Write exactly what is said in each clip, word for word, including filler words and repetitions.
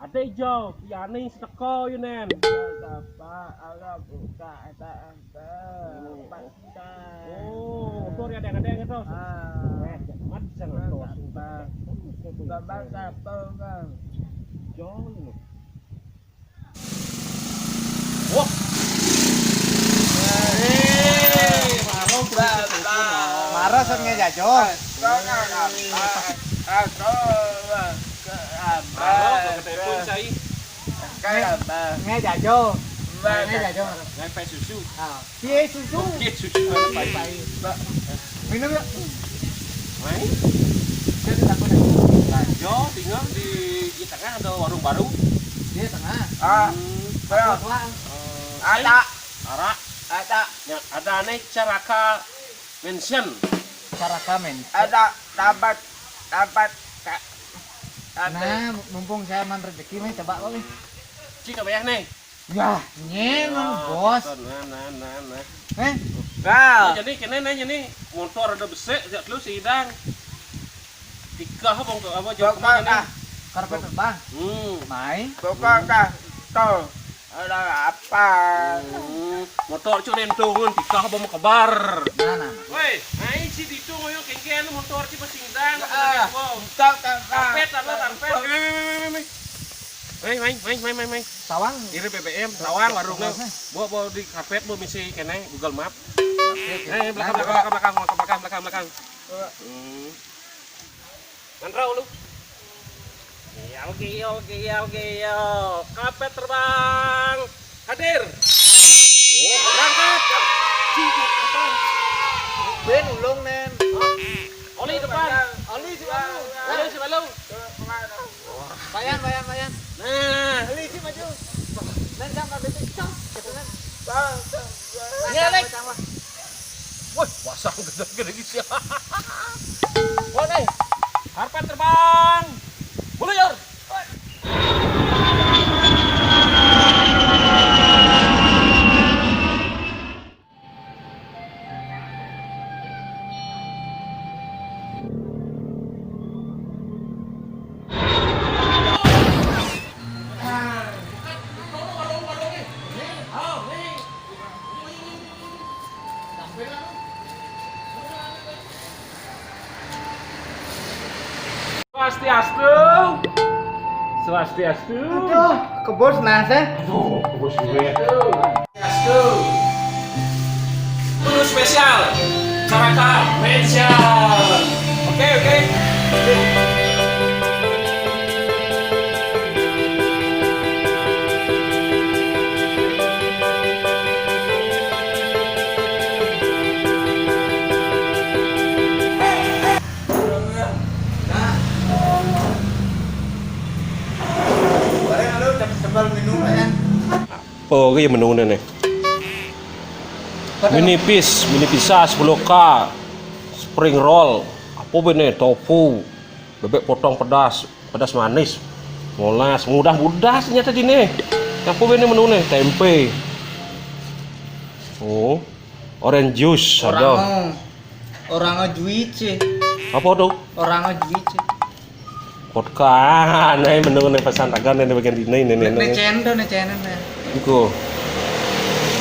Tejo, yani seteko yo nen. Apa, ala buka, ada, ada. Oh, motor ya, ada, ada, ada. Ah. Weh, jangan, jangan, terus. Apa? Bapak sapa, Bang? Jauh. Wah. Hei, marah. Marah, sing ngejajo. Marah, ketelepon saya. Ngejajo. Ngejajo. Ngepe susu. Ah. Piye susu? Piye susu? Minum yuk. Main. Dia tidak pernah. Nah, yo, tinggal di, di tengah ada warung baru. Di tengah. Ah, hmm. Ada. Ada. Ada. Ya, ada nih Caraka Mansion. Caraka Mansion. Ada dapat, dapat, Kak. Nah, mumpung saya man rezeki nih, coba kok nih. Cik, apa ya nih? Yah, nyen, Bos. Nah, nah, nah, nah. Eh? Nah, jadi kene nih, ini motor ada besek, jak lu sidang. Tikah apa, apa, jauh kemana nih? Karpet terbang. Hmm. Mai. Bukan kah? Tuh. Ada apa? Hmm. Motor cuk nentungun, tikah apa mau kebar? Nah, nah. Woi, ai si ditu ngoyo kengke anu motor ci pas sidang. Ah, entah, entah. Karpet apa, karpet? Mai, mai, mai, mai, mai, mai. Tawang. Iri B B M, tawang warungnya. Bawa, bawa di karpet, bawa misi kene Google Map. Oke, oke. Eh, belakang, belakang, belakang, belakang, belakang, belakang, belakang. Hmm. Ngantrau lu. Iya, oke, iya, oke, iya, oke, iya. Karpet terbang. Hadir. Berangkat. Ci, ci, terbang. Ben ulung, Nen. Oli depan. Oli si Malu. Oli si Malu. Bayan, bayan, bayan. Nah. Oli si maju. Nen sama betul. Cok, gitu, Nen. Iya, Lek. Wah, pasang gede-gede gitu. Wah, nih. Karpet terbang. Mulai, Yor. Swastiastu. Swastiastu. Aduh, kebos nase. Aduh, kebos gue. Swastiastu. Menu spesial. Caraka Mansion. Oke, oke. Nah. Bareng lu tebal minum, ya. Apa lagi yang menunggu nih? Mini piece, mini pizza sepuluh K, spring roll, apa bene, tofu, bebek potong pedas, pedas manis, molas, mudah-mudah ternyata di nih. Apa bene menunggu nih? Tempe. Oh, orange juice ada. Orang, orang juice. Apa tuh? Orang juice. Vodka, nah, menunggu nih pesan tagan nih bagian di nih, nih, nih, nih. Necen tuh, necen, nih. Iku.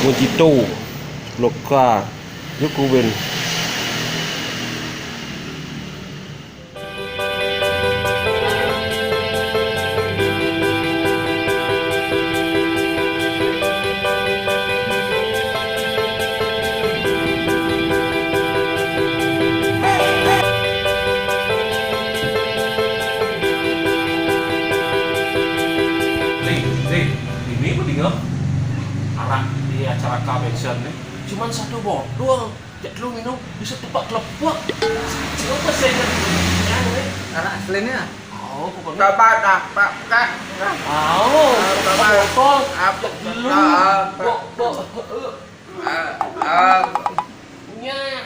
Mojito. Loka. Iku, Ben. Nih, nih, ini mending arak di acara convention nih. Cuman satu botol. Jak lu minum bisa tepak kelepek. Coba saya ingat. Arak aslinya. Oh, pokoknya. Bapak tak pakai. Oh, botol. Apa? Lu, bok, bok. Ah, ah. Nya.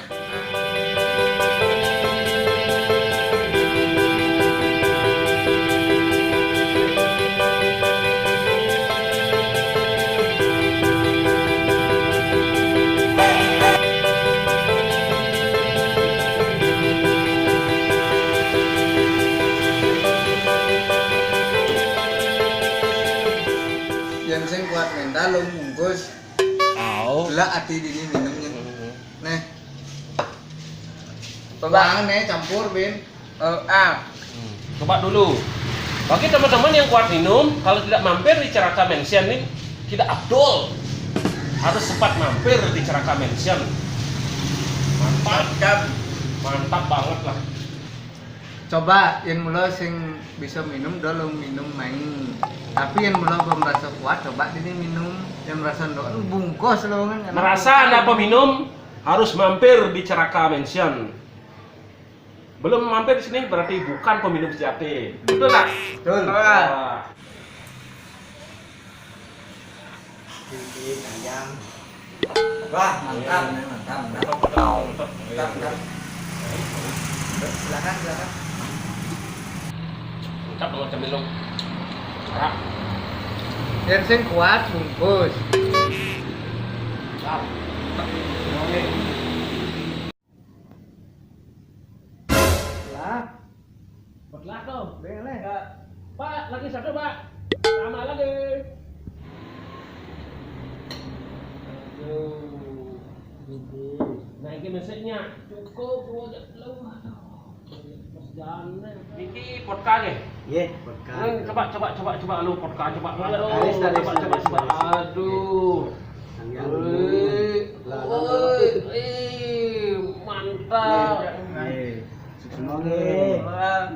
Lah, ati dini minum nih. Hmm. Nih. Coba. Jangan nih campur, Bin. Eh, ah. Hmm. Coba dulu. Bagi teman-teman yang kuat minum, kalau tidak mampir di Ceraka Mansion nih, tidak afdol. Harus sempat mampir di Ceraka Mansion. Mantap. Mantap. Mantap banget lah. Coba, yén mula sing bisa minum, da lu minum main. Tapi yén mula belum rasa kuat, coba dini minum. Yén rasa ndok, bungkus lu kan. Merasa Anda peminum, harus mampir di Ceraka Mansion. Belum mampir di sini berarti bukan peminum sejati. Betul nggak? Betul. Wah. Cincin ayam. Wah, mantap, mantap, mantap. Mantap, mantap. Mantap, mantap. Silakan, silakan. Mantap banget, cemil dong. Parah. Yén sing kuat bungkus. Mantap. Oke. Lah. Potluck tuh. Boleh. Ya. Pak, lagi satu, Pak. Tambah lagi. Aduh. Nah, ini mesinnya cukup, lu aja, lu, aduh. Mas Jane. Ini vodka nih. Iya, vodka. Ini coba, coba, coba, coba lu vodka, coba. Aduh, taris, taris, coba, coba, taris, coba. Taris. Aduh. Yang, yang dulu. Wih, lah, lah, lah. Wih, ih, mantap. Iya. Iya. Semua nih. Wah.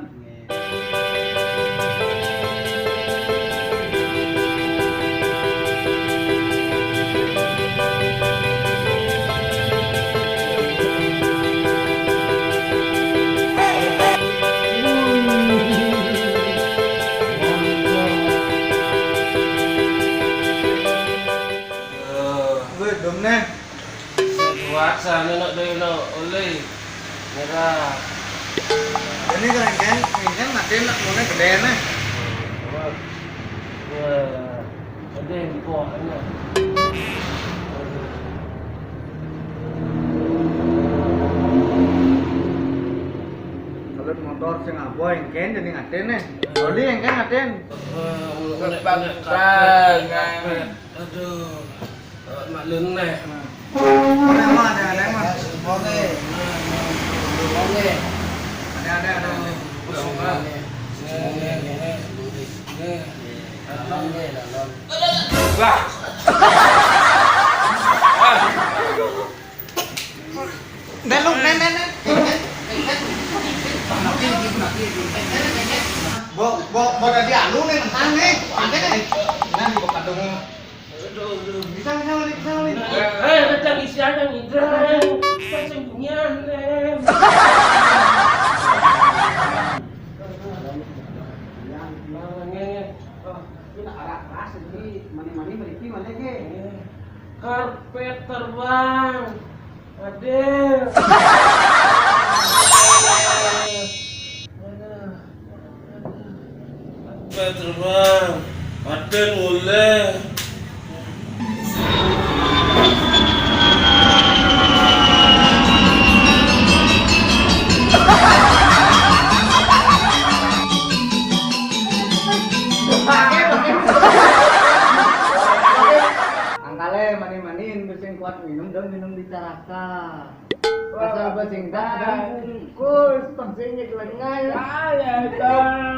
Wih, dom nih. Kuat sana nak deh nak oleh. Merah. Ini kerengkeng, kerengkeng nanti nak mulai gede nih. Wah, gede di bawahnya. Kalau motor sing apa, engken jadi ngatin nih. Oli engken ngatin. Wah, mulai, mulai, mulai, mulai. Aduh. Mak leneh. Mana, mana, ada, ada, mana? Oke. Oke. Ada, ada, ada. Oke. Oke. Dalam, dalam. Wah. Dah lu, nen, nen, nen. Bo, bo, bo dari anu nih, mentang nih. Santai nih. Nen, gua kadung. Aduh, aduh. Bisa, bisa, Mali, bisa, Mali. Eh, eh, kencang isiannya, Indra. Kan sembunyian, Lem. Nah, nge, nge. Oh, ini arak keras, ini mani-mani meriki mana, ge? Karpet terbang. Aduh. Aduh. Aduh. Terbang. Aden mulai. Angkale mani-maniin, sing kuat minum, dong minum di Caraka. Asal basing dah, ada bungkus, pangsingnya kelengai. Ah, ya, dah.